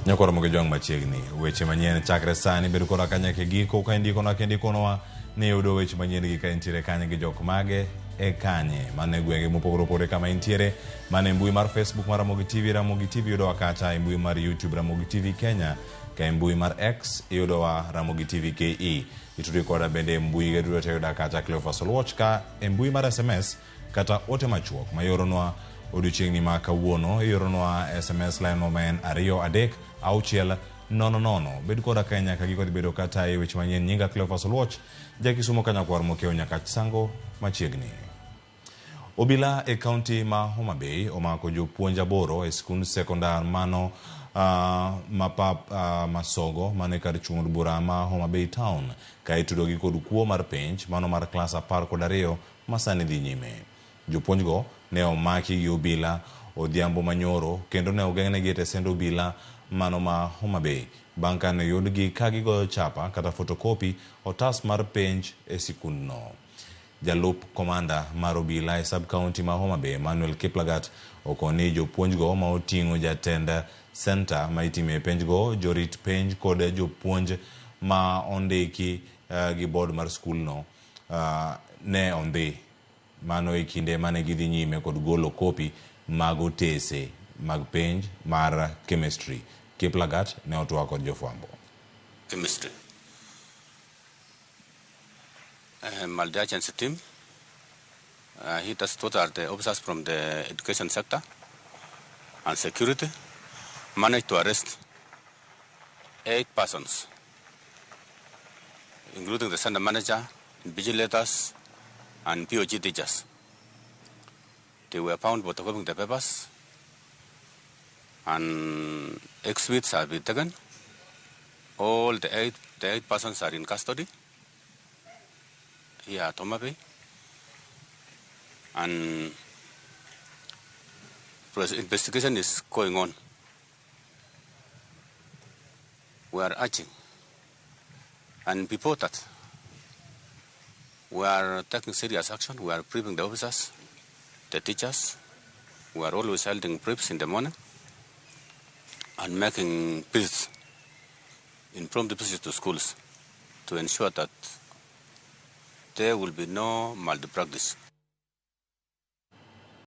Nyakoro mogi jwang' machiegni. Weche manyien chakre sani bed koda ka nyaka e giko ka indikonwa kendo ikonowa ni iyudo weche manyien gi ka intiere kanye gi jok mage e kanye. Mano e gwenge mopogore opogore kama intiere. Mano e mbui mar Facebook mar Ramogi TV, Ramogi TV yudowa kacha e mbui mar YouTube Ramogi TV Kenya, ka e mbui mar X iyudowa Ramogi TV KE. Itudri koda bende e mbui ge duto te yuda kacha Cleophas Oluoch ka e mbui mar SMS kata ote machuok ma ioronwa odiochieng'ni ma kawuono ioronwa SMS line no ma en 2 3 6 0 0. Bed koda kae nyaka giko dhi bedo kata e weche manyien. Nyinga Cleophas Oluoch, Jakisumo Kanyakwar Mokeo Nyakach Sango machiegni. Obila e kaunti ma Homa Bay omako jopuonj aboro e skund sekondar mano mapap Masogo mano e kar chung' od bura ma Homa Bay Town ka itudogi kod kuo mar penj mano mar klas 12 ma sani dhi nyime. Jopuonjgo ne omaki gi obila odhiambo manyoro kendo ne ogeng'negi e tesend obila mano ma Homa Bay bang' ka ne oyudgi ka gigoyo chapa kata fotokopi otas mar penj e sikundno. Jalup komanda mar obila e sub county ma Homa Bay Emmanuel Kiplagat okoni jopuonjgo ma oting'o jatend senta ma itime penjgo, jorit penj kod jopuonj ma ondiki gi board mar skulno ne ondhi mano e kinde mane gidhi nyime kod golo kopi mag otese mag penj mar chemistry. Kiplagat ne otwak kod jofwambo. Chemistry. Multi-agency team. He does, those are the officers from the education sector and security, managed to arrest eight persons, including the center manager, invigilators, and POG teachers. They were found photocopying the papers, and exhibits have been taken. All the eight persons are in custody here at Homa Bay. And investigation is going on. We are urging, and before that, we are taking serious action. We are briefing the officers, the teachers. We are always holding briefs in the morning and making visits, impromptu visits to schools to ensure that there will be no malpractice.